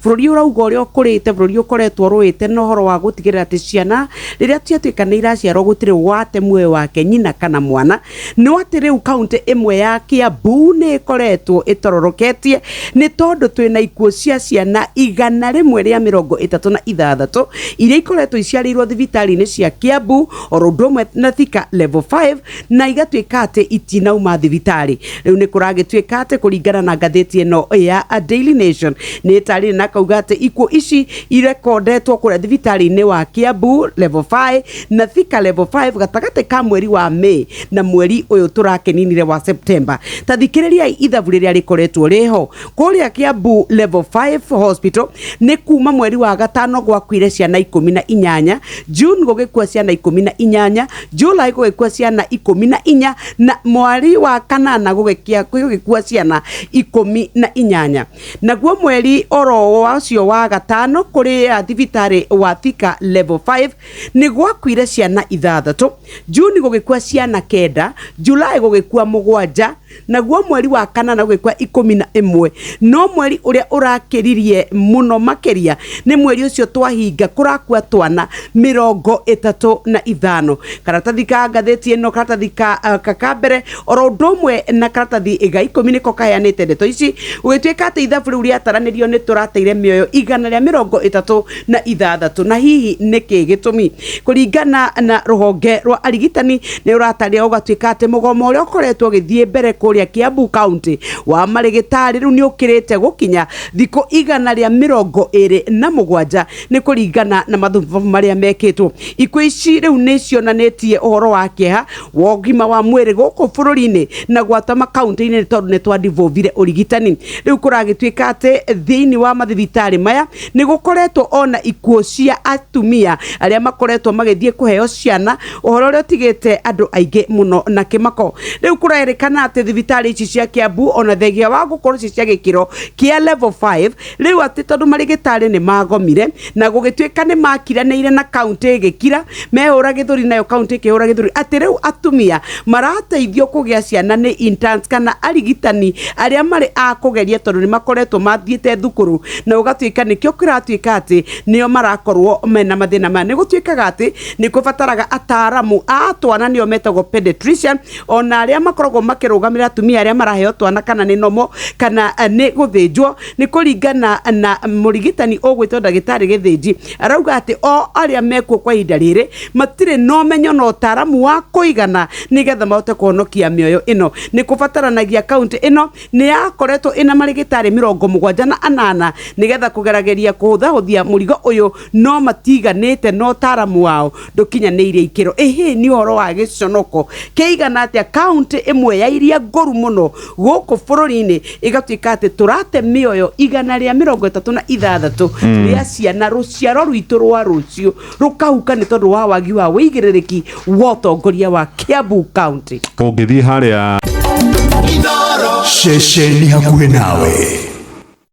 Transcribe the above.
Bũrũri ũrauga ũrĩa ũkũrĩte, bũrũri ũkoretwo ũrũĩte na ũhoro wa gũtigĩrĩra atĩ ciana rĩrĩa ciatuĩka nĩ iraciarwo gũtirĩ wate muoyo wake, nyina kana mwana. No atĩ rĩu kaũntĩ ĩmwe ya Kiambu nĩ ĩkoretwo ĩtororoketie nĩ tondũ twĩna ikuũ cia ciana 136 iria ikoretwo iciarĩirwo thibitarĩ-inĩ cia Kiambu oro ũndũ ũmwe na Thika Level 5, na igatuĩka atĩ itinauma thibitarĩ. Rĩu nĩ kũragĩtuĩka atĩ kũringana na ngathĩti ĩno ya Daily Nation, nĩ ĩtarĩrie na kauga atĩ ikuũ ici irekondetwo kũrĩa thibitarĩ-inĩ wa Kiambu Level 5 na Thika Level 5 gatagatĩ ka mweri wa May na mweri ũyũ tũrakĩninire wa September. Ta thikĩrĩriai ithabu rĩrĩa rĩkoretwo rĩho kũrĩa Kiambu Level 5 Hospital. Nĩ kuma mweri wa gatano gwakuire ciana 18, June gũgĩkua ciana 18, July gũgĩkua ciana 14, na mweri wa kanana gũgĩkua ciana 18. Naguo mweri oro wacio wa gatano kũrĩa thibitarĩ wa Thika Level 5 nĩ gwakuire ciana 6, June gũgĩkua ciana 9, July gũgĩkua 7, naguo mweri wa kanana gũgĩkua 11. No mweri ũrĩa ũrakĩririe mũno makĩria nĩ mweri ũcio twahinga, kũrakua twana 35. Karatathi ka ngathĩti ĩno, karatathi ka mbere oro ũndũ ũmwe na karatathi ga 10 nĩko kaheanĩte ndeto ici, gũgĩtuĩka atĩ ithabu rĩu rĩataranĩrio nĩ tũrateire mĩoyo 136. Na hihi nĩkĩ gĩtũmi? Kũringana na rũhonge rwa arigitani, nĩ ũratarĩria ũgatuĩka atĩ mũgomo ũrĩa ũkoretwo ũgĩthiĩ mbere kũrĩa Kiambu County wa marĩgĩtarĩ rĩu nĩ ũkĩrĩte gũkinya thikũ 127, nĩ kũringana na mathabu marĩa mekĩtwo. Ikuũ ici rĩu nĩ cionanĩtie ũhoro wa kĩeha wa ũgima wa mwĩrĩ gũkũ bũrũri-inĩ na gwata makaunti-inĩ, nĩ tondũ nĩ twadivovire ũrigitani. Rĩu kũragĩtuĩka atĩ thĩinĩ wa mathibitarĩ maya nĩ gũkoretwo ona ikuũ cia atumia arĩa makoretwo magĩthiĩ kũheo ciana, ũhoro ũrĩa ũtigĩte andũ aingĩ mũno na kĩmako. Rĩu kũrerĩkana atĩ thibitarĩ ici cia Kiambu, ona thengia wa gũkorwo ci cia gĩkĩro kĩa level 5, rĩu atĩ tondũ marĩgĩtarĩ nĩ magomire na gũgĩtuĩka nĩ makiranĩire na kaunti ĩgĩkira mehũra gĩthũri, nayo kaunti ĩkĩhũra gĩthũri, atĩ rĩu atumia marateithio kũgĩa ciana nĩ interns kana arigitani arĩa marĩ a kũgeria, tondũ nĩ makoretwo mathiĩte thukuru, na ũgatuĩka nĩkĩo kĩratuĩka atĩ nĩo marakorwo mena mathĩna maya. Nĩ gũtuĩkaga atĩ nĩ kũbataraga ataaramu a twana, nĩo metagwo pediatrician, ona arĩa makoragwo makĩrũgamĩrĩra atumia arĩa maraheo twana, kana nĩ nomo kana nĩ gũthĩnjwo. Nĩ kũringana na mũrigitani ũgwĩtwo ndagĩtarĩ Gĩthĩnji, arauga atĩ o arĩa mekuo kwa ihinda rĩrĩ matirĩ na ũmenyo na ũtaaramu wa kũigana nĩgetha mahote kũhonokia mĩoyo ĩno. Nĩ kũbataranagia kaunti ĩno nĩ yakoretwo ĩna marĩgĩtarĩ 78 nĩgetha kũgerageria kũhũthahũthia mũrigo ũyũ, no matiganĩte na ũtaaramu wao ndũkinyanĩirie ikĩro. Ĩhĩ, nĩ ũhoro wa gĩconoko kĩigana atĩa kaunti ĩmwe ya iria ngũru mũno gũkũ bũrũri-inĩ ĩgatuĩka atĩ tũrate mĩoyo 136 rĩa ciana, rũciaro rwitũ rwa rũciũ rũkahuka nĩ tondũ wa wagi wa wĩigĩrĩrĩki wa ũtongoria wa Kiambu County. Ũngĩthiĩ harĩa Ceceni hakuhĩ nawe.